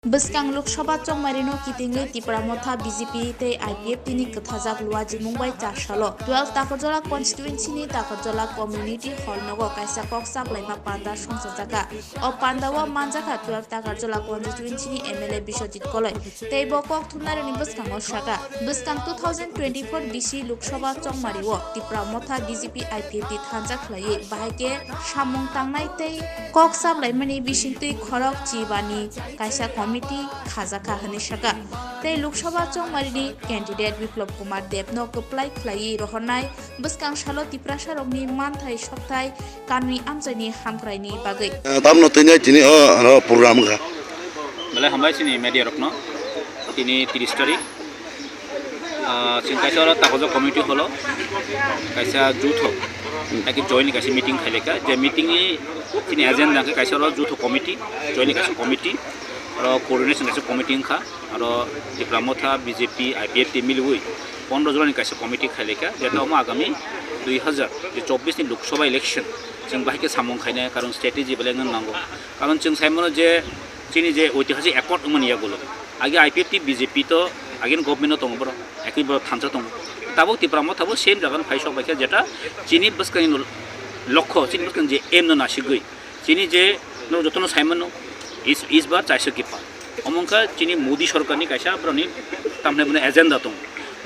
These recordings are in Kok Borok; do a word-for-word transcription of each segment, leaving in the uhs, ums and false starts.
Bwskang Lok Sabha chongmarino kitingwi Tipra Motha B J P tei I P F T ni kwthajak luajimung bai char salo twelve Takarjala constituency ni Takarjala Community Hall nogo kaisa kok chaplaima panda songchajakha. O panda o manjakha twelve Takarjala constituency ni M L A Biswajit Koloi tei bo kok thumnairokni bwskango sakha, bwskang two thousand twenty-four bisi Lok Sabha chongmario Tipra Motha B J P I P F T thansa khlaiwi bahai khe samung tangnai tei kok chaplaimani bisingtwi khorok chibani kaisa committee khajakha hwnwi sakha. Tei Lok Sabha chongmarini candidate Biplab Kumar Debno kwplai khlaiwi rohornai bwskang salo Tiprasarokni manthai sokthai kanwi amchaini hamkraini bagwi. Tamno tini tini o ano program wngkha. Belai hambai chini media rokno. Tini tris tarik. Ah, chwng kaisa oro Takoja committee holo kaisa jutho, haikhe join kaisa meeting khailekha. Je meeting ni chini agenda khe kaisa oro jutho committee, join kaisa committee, oro coordination kaisa committee wngkha, oro Tipra Motha, B J P, I P F T miliwi pondro jora ni kaisa committee khailekha. Jeta omo agami dui hazar chobbish ni Lok Sabha election chwng bahai khe samung khainai, karon strategy belai wngna nango. Karon chwng saimano je chini je oitihasik accord wngmani yagulo, age I P F T B J P to again government o tongo borok, ekoi borok thansa tongo. Tabuk Tipra Motha bo same jaga no phai sok bai khe, jeta chini bwskang ni lokho, chini bwskang je aim no nasigwi, chini je no jotono saimano is, is bar chaisa kipa. Omo wngkha chini Modi sorkar ni kaisa borok ni tamni bini agenda tongo.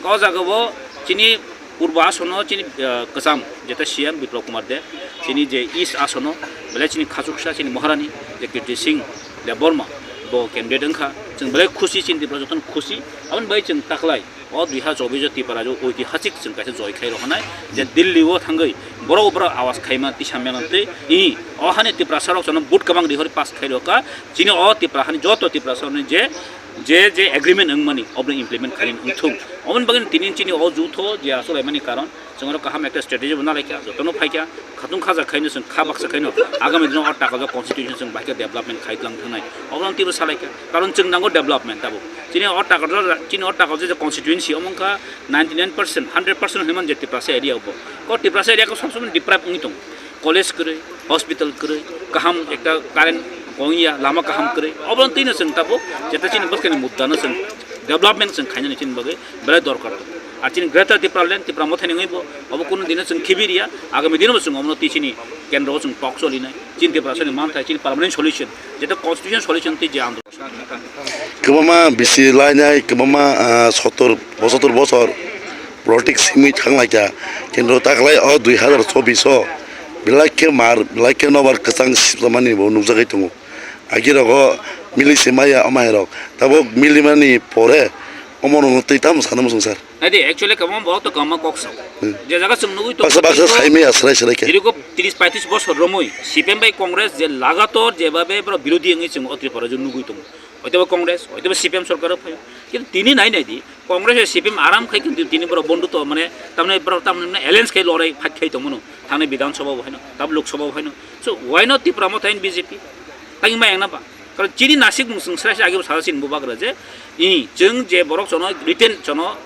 O jaga bo chini Purbo Asono chini, ah, kwcham jeta C M Biplab Kumar Deb, chini je East Asono belai chini khachuksa chini Maharani je Kirti Singh Debbarma bo candidate wngkha. Chwng belai khusi, chini Tripura jotono khusi. Aboni bai chwng taklai o dui hazar chobbish o Tripura jo oitihasik chwng kaisa joy khai rw hwnai je Delhi o thangwi borok borok awas khaima tisa mela twi i o hani Tiprasa rok jono vote kwbang rihori pass khai rw kha. Chini o Tipra hani joto Tiprasa rokni je je je agreement wngmani obo implement khaina wngthung. Oboni bagwi tini chini o jutho je aswk laimani karon chwng oro kaham ekta strategy bo nalaikha, jotono phaikha, khatung khaja khaino chwng kha baksa khaino agami dino o Takarjala constituency chwng bahai khe development khai tlang thangnai. Obo ang twibo salaikha, karon chwng nango development tabuk. Chini o Takarjala, chini o Takarjala je constituency omo wngkha ninety nine percent, hundred percent hinwi man je Tiprasa area bo. O Tiprasa area khe sob somoi deprive wngwi tongo. College kwrwi, hospital kwrwi, kaham ekta current kongya, lama kaham kwrwi. Obo twi no chwng tabuk jeta chini bwskangni mudda no chwng development chwng khainani chini bagwi belai dorkar tongo. Ar chini Greater Tipraland, Tipra Mothani wngwi bo obo kunu dino chwng khibi riya, agami dino bo chwng omono twi chini kendro o chwng tok cholinai, chini Tiprasani manthai, chini permanent solution, jeta constitution solution twi je andolon. Kwbangma bisi lainai, kwbangma, ah, sottor, pochottor bochor politic simi thanglaikha, kintu taklai o dui hazar chobbish o belai khe mar, belai khe nobar kwchang siplamani bo nukjagwi tongo. Agi rogo mili se maya, o maya rok tabuk milimani pore omo rokno twi tamo sana muchung sir. Naidi, actually kwbangma borok to kwbangma kok sao. Hmm. Je jaga chwng nugwi tongo, Baksa baksa dirigo, saimaya srai srai khe. Dirigo tris paitris bosor romwi C P M bai Congress je lagator jebabe borok birodhi wngwi chwng o Tripura o nugwi tongo. Hoitoba Congress, hoitoba C P M sorkar o phaio. Kintu tini nai naidi, Congress bai C P M aram khai kintu tini borok bondhu to mane tamni borok tamni mane alliance khai lorai fight khai tongmano. Thangni Bidhan Sabha bo haino, tab Lok Sabha bo haino. So why not Tipra Motha and B J P? Tangwi maya wngna ba? Karon chini nasikmung chwng srai srai agi bo sara chini bubagra je, i, chwng je borok chono written chono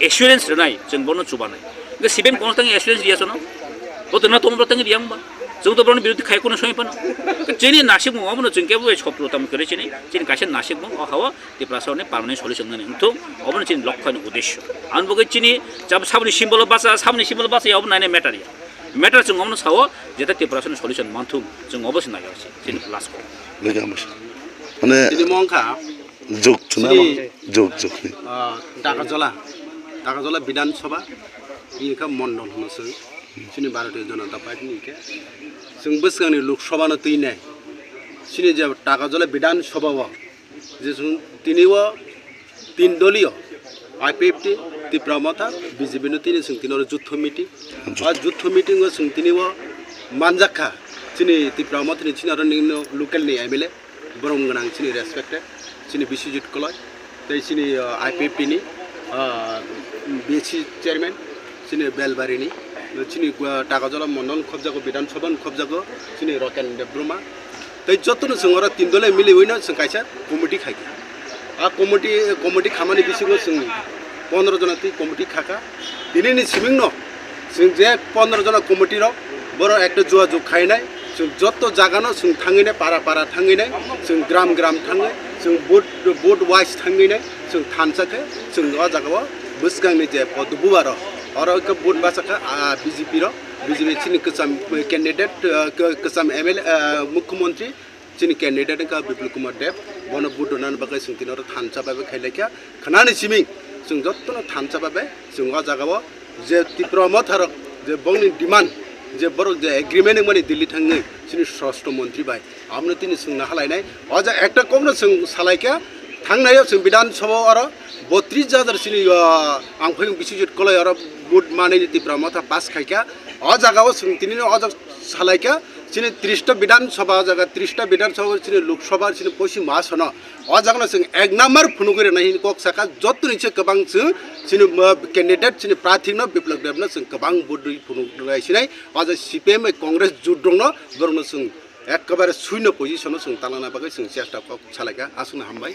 assurance rwnai, chwng bono chubanai. Hwnkhe C P M kono tangwi assurance riya chono? Bo tongna tongma borok tangwi riya wngba? Chwng to borokni birodhi khai kono soi phano. Chini nasikmung obono chwng kebo sotro tamo kwrwi chini, chini kaisa nasikmung o hao Tiprasarokni permanent solution wngnani wngthung, obono chini lokho ni uddesyo. Aboni bagwi chini jab saboni symbol o bacha, saboni symbol o bacha ya obo naina matter ya. Matter chwng omono sao, jeta Tiprasarokni solution manthung, chwng obo se naiya se, chini last call. Mane tini mongkha juk chwna chini, juk juk ni. Ah, Takarjala, Takarjala Bidhan Sabha, ini kha mondol hwno chwng, chini Bharatiya Janata Party ni khe. Chwng bwskangni Lok Sabha no twi nai. Chini je Takarjala Bidhan Sabha o, je chwng tini o tin doliyo, I P F T, Tipra Motha, B J P no tini chwng tini oro jutho meeting. O jutho meeting o chwng tini o manjak kha, chini Tipra Motha ni chini oro nini local ni M L A, borom gwnang chini respected, chini Biswajit Koloi, tei chini, uh, I P F T ni, uh, B C chairman, chini Belbari ni, chini, uh, Takarjala mondol khobjago, Bidhan Sabha khobjago, chini Roten Debbarma, tei jotono chwng oro tin dole miliwi no chwng kaisa committee khai kha. A committee, committee khamani bisingo chwng pondro jona twi committee kha kha. Tini ni siming no chwng je pondro jona committee rok borok ekta jua juk khainai, chwng joto jaga no chwng thangwi nai, para para thangwi nai, chwng gram gram thangwi Chwng vote, vote wise thangwi nai chwng thansa khe chwng o jaga o bwskang ni je podo bubar o oro khe vote basa khe, ah, B J P ro, B J P chini kwcham candidate, ah, kw-, kwcham M L A, ah, mukhyamantri chini candidate wngkha Biplab Kumar Deb, bono vote rwna bagwi chwng tini oro thansa bai bai khailai kha. Khwnani simi chwng jotono thansa bai bai chwng o jaga o je Tipra Motha rok je bongni demand je borok je agreement wngmani Delhi thangwi chini Swrashtra Mantri bai. Amno tini chwng nahalainai. O ja ekta kokno chwng salaikha, thangnaio chwng Bidhan Sabha oro botris hajar chini, ah, ang phai bisijit kolai oro vote manwi Tipra Motha pass khaikha. O jagao chwng tini o ja salaikha, chini tris ta Bidhan Sabha jaga, tris ta Bidhan Sabha chini Lok Sabha chini Poschim Mahasano. O jagano chwng ek number phunugwi rwnai hini kok saka, jotoni se kwbang chwng chini, ah, candidate chini prathikno Biplab Debno chwng kwbang vote rwi phunuk rwnai sinai. O ja C P M bai Congress jut rokno borokno chwng ekkebare suino position o chwng talana bagwi chwng chesta kok salaikha. Aswkno hambai.